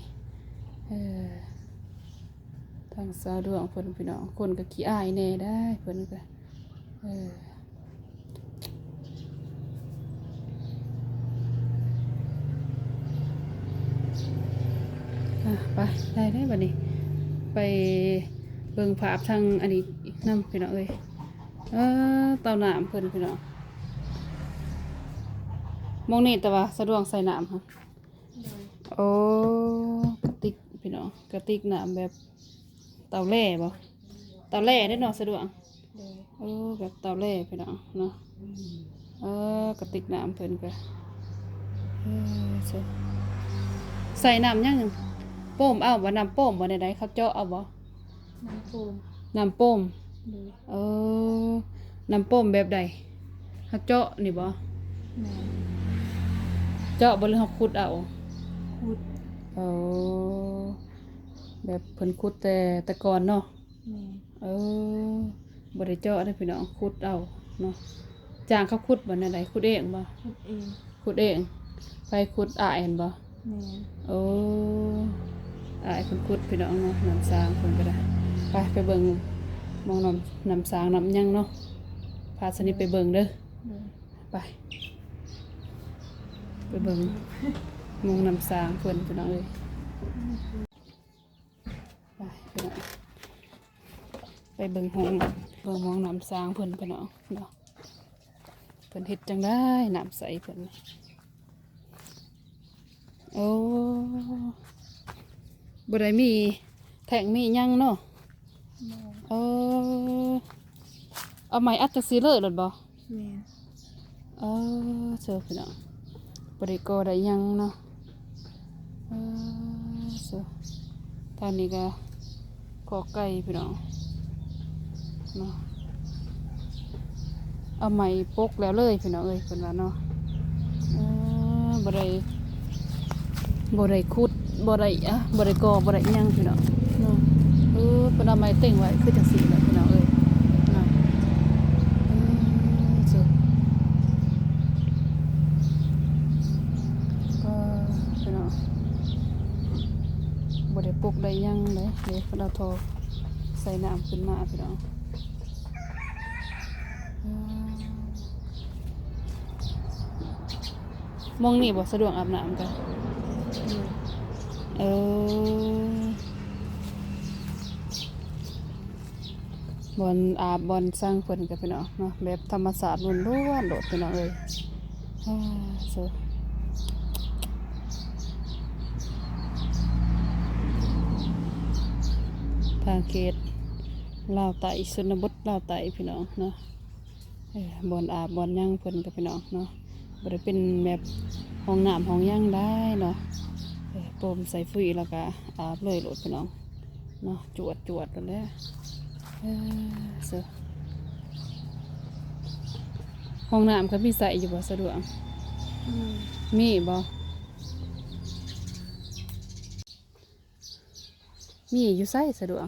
ເອີ ທາງສາວດວງເພິ່ນ ພີ່ນ້ອງ ຄົນກະຂີ້ອາຍແດ່ໄດ໋ ເພິ່ນກະ ເອີ ອ່ະ ໄປ ໄດ້ເດ້ບັດນີ້ ໄປເບິ່ງພາບທາງອັນນີ້ນຳ ພີ່ນ້ອງເອີຍ. ເອີ ເຕົານ້ຳເພິ່ນ ພີ່ນ້ອງ ໝ່ອງນີ້ ແຕ່ວ່າສາວດວງໃສ່ນ້ຳຫັ້ນ. ໂດຍ. ໂອ້ ກະຕິກ ພີ່ນ້ອງ ກະຕິກນ້ຳແບບເຕົາແລ່ບໍ່? ເຕົາແລ່ເດ້ເນາະ ສາວດວງ. ໂດຍ. ໂອ້ ແບບເຕົາແລ່ ພີ່ນ້ອງເນາະ. ເອີ ກະຕິກນ້ຳເພິ່ນກະ ເອີ ໃສ່ນ້ຳຫຍັງ? ໂປ້ມເອົາບໍ່? ນ້ຳໂປ້ມບໍ່? ແນວໃດ? ເຂົາເຈາະເອົາບໍ່? ນ້ຳໂປ້ມ. ນ້ຳໂປ້ມ. ໂດຍ. ເອີ ນ້ຳໂປ້ມແບບໃດ? ເຮົາເຈາະນີ້ບໍ່? ແມ່ນ. ເຈາະບໍ່ ຫຼືເຮົາຂຸດເອົາ? ຂຸດ. ໂອ້ ແບບເພິ່ນຂຸດແຕ່ ແຕ່ກ່ອນເນາະ. ແມ່ນ. ເອີ ບໍ່ໄດ້ເຈາະເດ້ພີ່ນ້ອງ ຂຸດເອົາເນາະ. ຈ້າງເຂົາຂຸດບໍ່ ແນວໃດ? ຂຸດເອງບໍ່? ຂຸດເອງ. ຂຸດເອງ. ໃຜຂຸດ? ອ້າຍຫັ້ນບໍ່? ແມ່ນ. ໂອ້ ອ້າຍເພິ່ນຂຸດພີ່ນ້ອງເນາະ ນ້ຳສາງເພິ່ນກະໄດ້. ໄປ ໄປເບິ່ງໝ່ອງນ້ຳ ນ້ຳສາງນ້ຳຫຍັງເນາະ ພາສະນິດໄປເບິ່ງເດີ. ໂດຍ. ໄປ ໄປເບິ່ງໝ່ອງນ້ຳສາງເພິ່ນພີ່ນ້ອງເອີຍ. ໄປພີ່ນ້ອງ ໄປເບິ່ງຫ້ອງ ເບິ່ງໝ່ອງນ້ຳສາງເພິ່ນພີ່ນ້ອງເນາະ. ເພິ່ນເຮັດຈັ່ງໃດ ນ້ຳໃສເພິ່ນ. ໂອ້ ບໍ່ໄດ້ມີແທ້ງມີຫຍັງເນາະ. ບໍ່ ເອີ ເອົາໄມ້ອັດຈັກຊີ້ເລີຍໂລດບໍ່? ແມ່ນ. ເອີ ເຊີ ພີ່ນ້ອງ ບໍ່ໄດ້ກໍ່ໄດ້ຫຍັງເນາະ. ເອີ ເຊີ ທາງນີ້ກໍຄອກໄກ່ພີ່ນ້ອງເນາະ. ເອົາໄມ້ປົກແລ້ວເລີຍພີ່ນ້ອງເອີຍ ເພິ່ນວ່າເນາະ. ເອີ ບໍ່ໄດ້ ບໍ່ໄດ້ຂຸດ ບໍ່ໄດ້ ອະ ບໍ່ໄດ້ກໍ່ ບໍ່ໄດ້ຫຍັງພີ່ນ້ອງເນາະ. ເອີ ເພິ່ນເອົາໄມ້ເຕັງໄວ້ຄືຈັ່ງຊີ້ແຫຼະພີ່ນ້ອງເອີຍເນາະ. ເອີ ເອີ ພີ່ນ້ອງ ບໍ່ໄດ້ປົກໄດ້ຫຍັງເດ້. ເດ້ ເພິ່ນເອົາທໍ່ໃສ່ນ້ຳຂຶ້ນມາພີ່ນ້ອງ. ເອີ ໝ່ອງນີ້ບໍ່ສະດວກອາບນ້ຳກະ? ໂດຍ. ເອີ ບ່ອນອາບບ່ອນສັງເພິ່ນກະພີ່ນ້ອງເນາະ ແບບທຳມະຊາດລ້ວນໆໂລດພີ່ນ້ອງເອີຍ. ເອີ ທາງເຂດລາວໃຕ້ ຊົນນະບົດລາວໃຕ້ພີ່ນ້ອງເນາະ. ເອີ ບ່ອນອາບບ່ອນຫຍັງເພິ່ນກະພີ່ນ້ອງເນາະ ບໍ່ໄດ້ເປັນແບບຫ້ອງນ້ຳຫ້ອງຫຍັງໄດເນາະ. ເອີ ໂປມໃສ່ຟຸຍແລ້ວກະອາບເລີຍໂລດພີ່ນ້ອງເນາະ ຈວດໆໂລດແຫຼະ. ເອີ ເຊີ ຫ້ອງນ້ຳກະມີໃຊ້ຢູ່ບໍ່ສະດວກ? ອືມ ມີບໍ່? ມີຢູ່ໃສສະດວກ?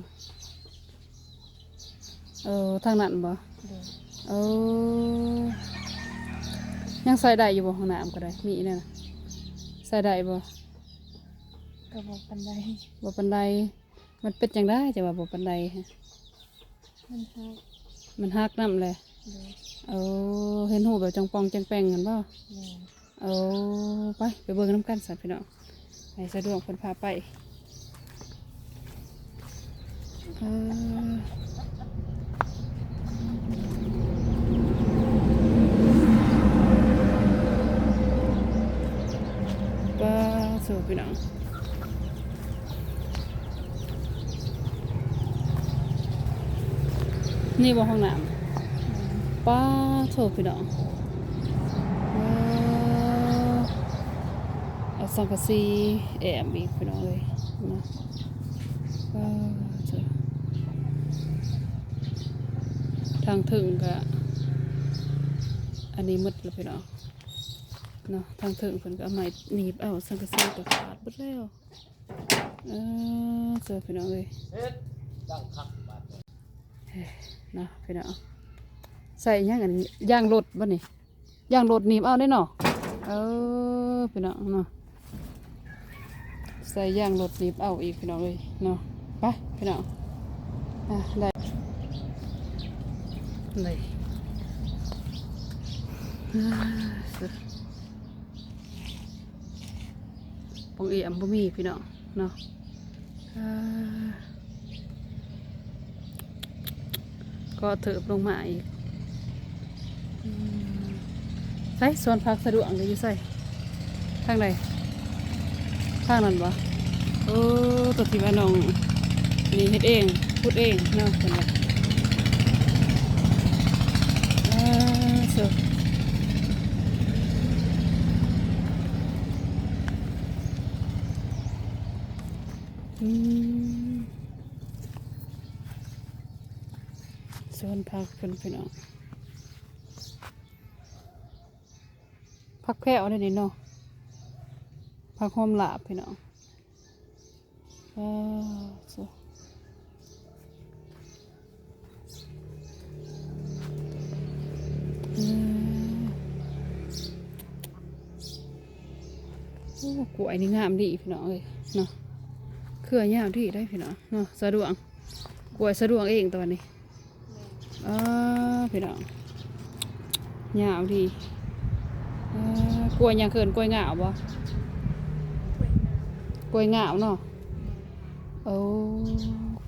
ເອີ ທາງນັ້ນບໍ່? ໂດຍ. ເອີ ຍັງໃຊ້ໄດ້ຢູ່ບໍ່? ຫ້ອງນ້ຳກະໄດ້ ມີແນວນະ ໃຊ້ໄດ້ບໍ່? ກະບໍ່ປານໃດ. ບໍ່ປານໃດ. ມັນເປັນຈັ່ງໃດຈັ່ງວ່າບໍ່ປານໃດ? ມັນຫັກ ມັນຫັກນຳແຫຼະ. ໂດຍ. ເອີ ເຫັນຮູບແບບຈ່ອງປ່ອງແຈ້ງແປ່ງຫັ້ນບໍ່? ແມ່ນ. ໂອ້ ໄປ ໄປເບິ່ງນຳກັນຊັ້ນພີ່ນ້ອງ ໃຫ້ສະດວກເພິ່ນພາໄປ. ເອີ ປາໂທ້ພີ່ນ້ອງ. ນີ້ບໍ່ຫ້ອງນ້ຳ? ປາໂທ້ພີ່ນ້ອງ ເອີ ເອົາສັງກະສີແອ້ມອີກພີ່ນ້ອງເອີຍເນາະ. ປາໂທ້ ທາງເທິງກະອັນນີ້ໝົດລະພີ່ນ້ອງເນາະ. ທາງເທິງເພິ່ນກະເອົາໄມ້ໜີບເອົາ ສັງກະສີກະຂາດເບິດແລ້ວ. ເອີ ເຈົ້າພີ່ນ້ອງເອີຍ ເນາະພີ່ນ້ອງ. ໃສ່ຫຍັງ ອັນຢາງລົດບໍ່ນີ້? ຢາງລົດໜີບເອົາເດ້ເນາະ. ເອີ ພີ່ນ້ອງເນາະ ໃສ່ຢາງລົດໜີບເອົາອີກພີ່ນ້ອງເອີຍເນາະ. ໄປພີ່ນ້ອງ ອ່າ ໄດ້ ໄດ້ ອ່າ ປ່ອງເອຍບໍ່ມີພີ່ນ້ອງເນາະ. ເອີ ກໍເທີບລົງມາອີກ. ອືມ ໃສສວນຜັກສະດວກຢູ່ໃສ? ທາງໃດ? ທາງນັ້ນບໍ່? ໂອ້ ຕົວທີ່ວ່ານ້ອງນີ້ເຮັດເອງ ຂຸດເອງເນາະ ເພິ່ນວ່າ. ເອີ ອືມ ສວນຜັກເພິ່ນພີ່ນ້ອງ ຜັກແພ້ວໄດ໋ນີ້ເນາະ ຜັກຫອມລາບພີ່ນ້ອງ. ເອີ ອືມ ໂອ້ ກ້ວຍນີ້ງາມດີພີ່ນ້ອງເອີຍເນາະ ເຄືອຍາວດີໄດ໋ພີ່ນ້ອງເນາະ. ສະດວກ ກ້ວຍສະດວກເອງຕອນນີ້. ເອີ ພີ່ນ້ອງ ຍາວດີ. ເອີ ກ້ວຍຫຍັງເອີ້ນ ກ້ວຍງາວບໍ່? ກ້ວຍງາວເນາະ. ໂອ້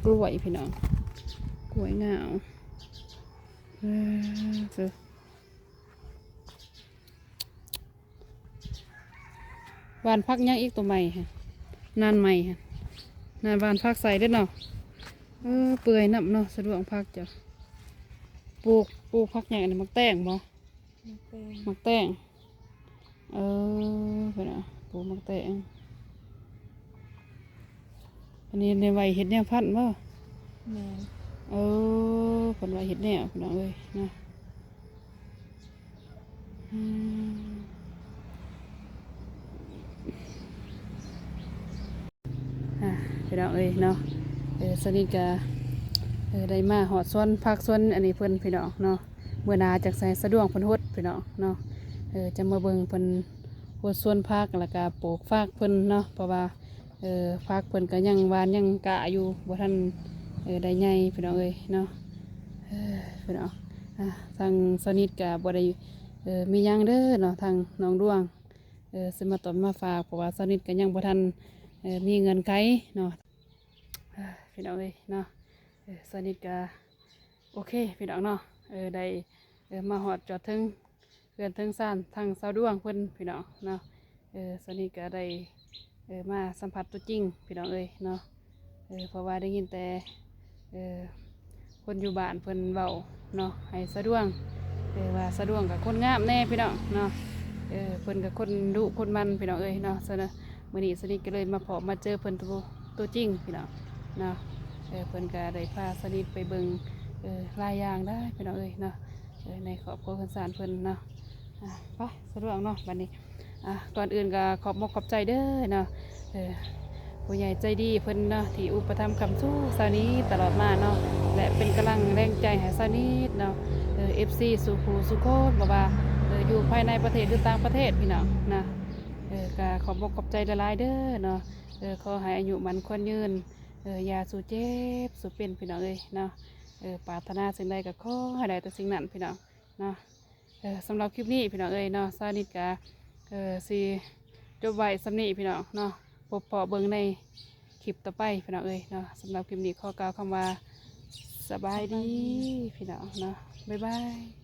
ກ້ວຍພີ່ນ້ອງ ກ້ວຍງາວ. ເອີ ເອີ. ຫວ່ານຜັກຫຍັງອີກໂຕໃໝ່ຫັ້ນ? ນານໃໝ່ຫັ້ນ ນານຫວ່ານຜັກໃສ່ເດ້ເນາະ. ເອີ ເປື່ອຍນຳເນາະ ສະດວກຜັກເຈົ້າ. ປູກ ປູກຜັກຫຍັງອັນນີ້ ໝາກແຕງບໍ່? ໝາກແຕງ ໝາກແຕງ. ເອີ ເພິ່ນວ່າປູກໝາກແຕງ. ອັນນີ້ໄດ້ໄວ້ເຮັດແນວພັນບໍ່? ແມ່ນ. ເອີ ເພິ່ນໄວ້ເຮັດແນວ ພີ່ນ້ອງເອີຍເນາະ. ອືມ ອ່າ ພີ່ນ້ອງເອີຍເນາະ ເອີ ສາວນິດກະ ເອີ ໄດ້ມາຮອດສວນຜັກສວນອັນນີ້ເພິ່ນ ພີ່ນ້ອງເນາະ. ມື້ໜ້າຈັກໃຫ້ສາວດວງເພິ່ນຫົດ ພີ່ນ້ອງເນາະ. ເອີ ຈະມາເບິ່ງເພິ່ນຫົດສວນຜັກ ແລ້ວກະປູກຝັກເພິ່ນເນາະ ເພາະວ່າ ເອີ ຝັກເພິ່ນກະຍັງຫວ່ານຍັງກະຢູ່ ບໍ່ທັນ ເອີ ໄດ້ໃຫຍ່ ພີ່ນ້ອງເອີຍເນາະ. ເອີ ພີ່ນ້ອງ ອ່າ ທາງສາວນິດກະບໍ່ໄດ້ ເອີ ມີຫຍັງເດີເນາະ ທາງນ້ອງດວງ ເອີ ຊິມາຕົ້ອນມາຝາກ ເພາະວ່າສາວນິດກະຍັງບໍ່ທັນ ເອີ ມີເງື່ອນໄຂເນາະ. ເອີ ພີ່ນ້ອງເອີຍເນາະ ເອີ ສາວນິດກະ ໂອເຄ ພີ່ນ້ອງເນາະ ເອີ ໄດ້ ເອີ ມາຮອດຈອດເຖິງເຮືອນເຖິງຊານທາງສາວດວງເພິ່ນ ພີ່ນ້ອງເນາະ. ເອີ ສາວນິດກະໄດ້ ເອີ ມາສຳຜັດຕົວຈິງ ພີ່ນ້ອງເອີຍເນາະ. ເອີ ເພາະວ່າໄດ້ຍິນແຕ່ ເອີ ຄົນຢູ່ບ້ານເພິ່ນເວົ້າເນາະ ໃຫ້ສາວດວງ ເອີ ວ່າສາວດວງກະຄົນງາມແດ່ ພີ່ນ້ອງເນາະ. ເອີ ເພິ່ນກະຄົນດຸຄົນໝັ່ນ ພີ່ນ້ອງເອີຍເນາະ. ສະນັ້ນ ມື້ນີ້ສາວນິດກະເລີຍມາພໍ້ມາເຈີເພິ່ນຕົວ ຕົວຈິງ ພີ່ນ້ອງເນາະ. ເອີ ເພິ່ນກະໄດ້ພາສາວນິດໄປເບິ່ງ ເອີ ຫຼາຍຢ່າງໄດ໋ ພີ່ນ້ອງເອີຍເນາະ ເອີ ໃນຄອບຄົວເຮືອນຊານເພິ່ນເນາະ. ອ່າ ໄປ ສາວດວງເນາະ ບັດນີ້ ອ່າ ກ່ອນອື່ນກະຂອບມົກຂອບໃຈເດີເນາະ ເອີ ຜູ້ໃຫຍ່ໃຈດີເພິ່ນເນາະ ທີ່ອຸປະຖຳຄ້ຳຊູສາວນິດຕະຫຼອດມາເນາະ ແລະ ເປັນກຳລັງແຮງໃຈໃຫ້ສາວນິດເນາະ. ເອີ ເອັຟຊີ ສູ່ຜູ້ສູ່ຄົນ ບໍ່ວ່າ ເອີ ຢູ່ພາຍໃນປະເທດ ຫຼື ຕ່າງປະເທດ ພີ່ນ້ອງເນາະ. ເອີ ກະຂອບມົກຂອບໃຈຫຼາຍໆເດີເນາະ. ເອີ ຂໍໃຫ້ອາຍຸໝັ້ນຂວັນຍືນ ເອີ ຢ່າສູ່ເຈັບສູ່ເປັນ ພີ່ນ້ອງເອີຍເນາະ. ເອີ ປາດຖະໜາສິ່ງໃດກະຂໍໃຫ້ໄດ້ແຕ່ສິ່ງນັ້ນ ພີ່ນ້ອງເນາະ. ເອີ ສຳລັບຄລິບນີ້ ພີ່ນ້ອງເອີຍເນາະ ສາວນິດກະ ເອີ ຊິຈົບໄວ້ສ່ຳນີ້ ພີ່ນ້ອງເນາະ. ພົບພໍ້ເບິ່ງໃນຄລິບຕໍ່ໄປ ພີ່ນ້ອງເອີຍເນາະ. ສຳລັບຄລິບນີ້ຂໍກ່າວຄຳວ່າ ສະບາຍດີ ສະບາຍດີ ພີ່ນ້ອງເນາະ. ບາຍບາຍ.